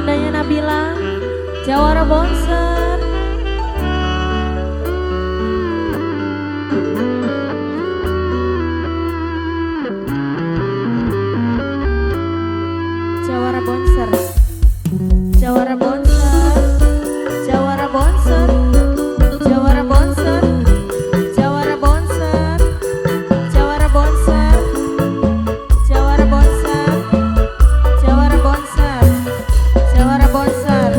Bundanya Nabila, Jawara Bonser. Jawara Bonser, Jawara Bonser, Jawara Bonser, Jawara Bonser, Jawara Bonser, Jawara Bonser, Jawara Bonser, Jawara Bonser, Jawara Bonser,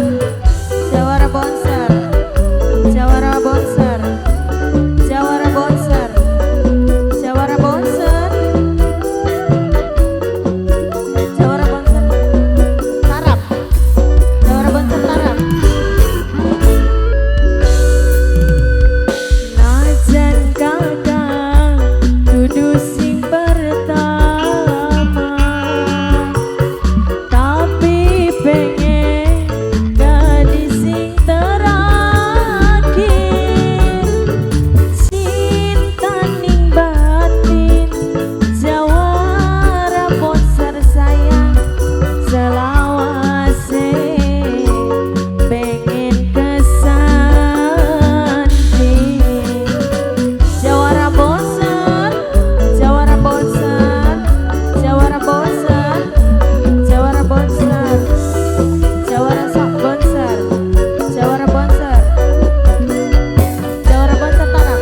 Jawara Bonser, Jawara Bonser, Jawara Bonser, Jawara Bonser, Jawara Bonser Tarap, Jawara Bonser Tarap. Najan kakang dudu sing pertama, tapi pengen dadi sing terakhir. Cinta ning batin, Jawara Bonser sayang, selawase pengen kesanding. Jawara Bonser, Jawara Bonser, Jawara Bonser, Jawara Bonser, Jawara Sok Bonser, Jawara Bonser, Jawara Bonser Tarap.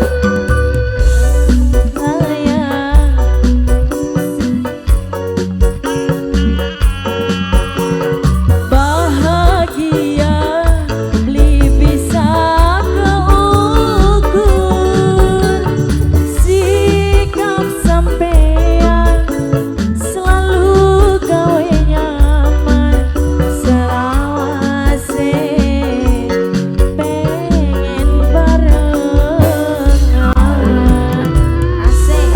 Sayang, bahagia beli bisa keukur, sikap sampean selalu gawe nyaman, selawase pengen barengan. Asik,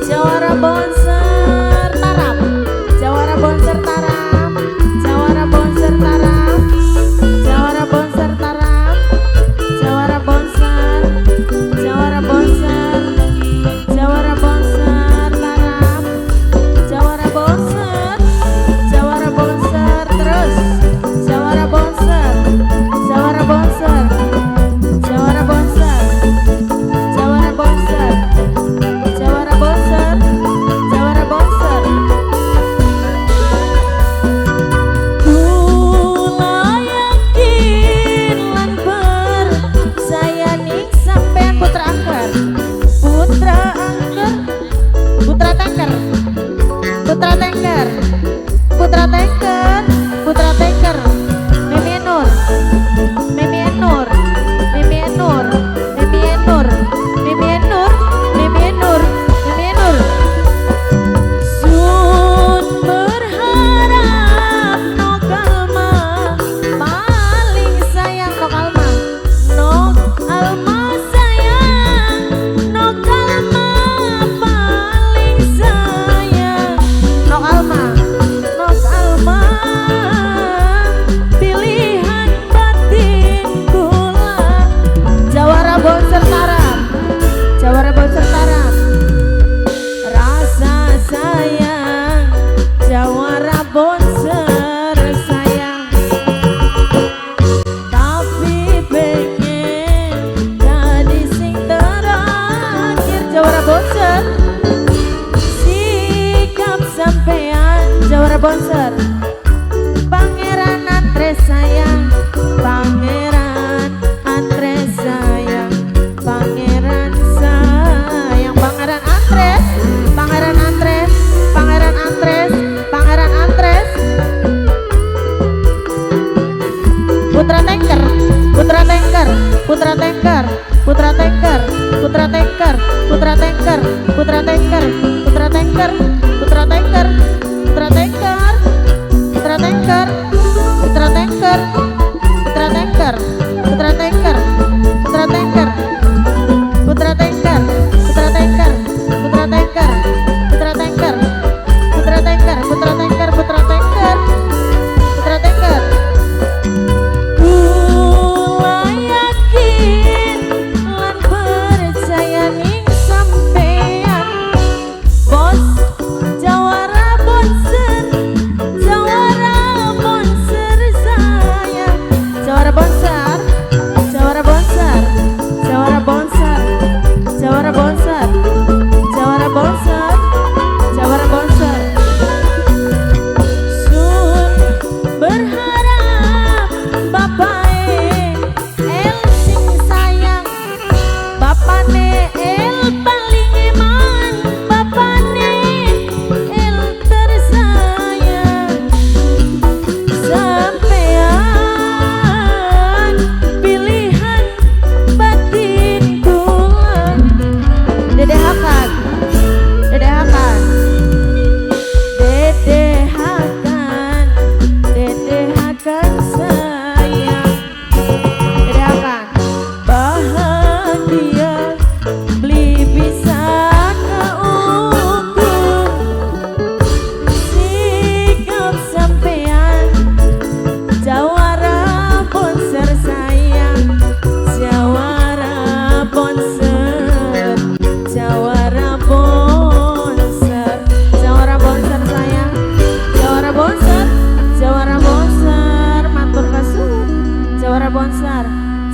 Jawara Bonser Tarap, Jawara Bonser Tarap, Jawara Bonser Tarap, Jawara Bonser Tarap, Jawara Bonser, Jawara Bonser, Jawara Bonser Tarap, Jawara Bonser, Jawara Bonser terus, Jawara Bonser, Jawara Bonser, Jawara Bonser, Jawara Bonser, Jawara Bonser, Jawara Bonser. Kula yakin lan percaya ning sampean putra angker, putra angker, putra tengker, putra tengker, putra tengker, putra tengker, Mimi Nur, Mimi Nur, Mimi Nur, Mimi Nur, Mimi Nur, Mimi Nur, Mimi Nur. Sun berharap nok Alma paling sayang, nok Alma, nok Alma sayang, nok Alma paling sayang, nok Alma, nok Alma pilihan batin kula. Jawara Bonser Tarap, Jawara Bonser Tarap, rasa sayang, Jawara Bonser sayang, tapi pengen dadi sing terakhir. Jawara Bonser, sikap sampean Jawara Bonser, Pangeran Andre sayang, Pangeran Andre sayang, Pangeran sayang, Pangeran Andres, Pangeran Andres, Pangeran Andres, Pangeran Andres.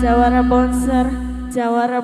Jawara Bonser, Jawara.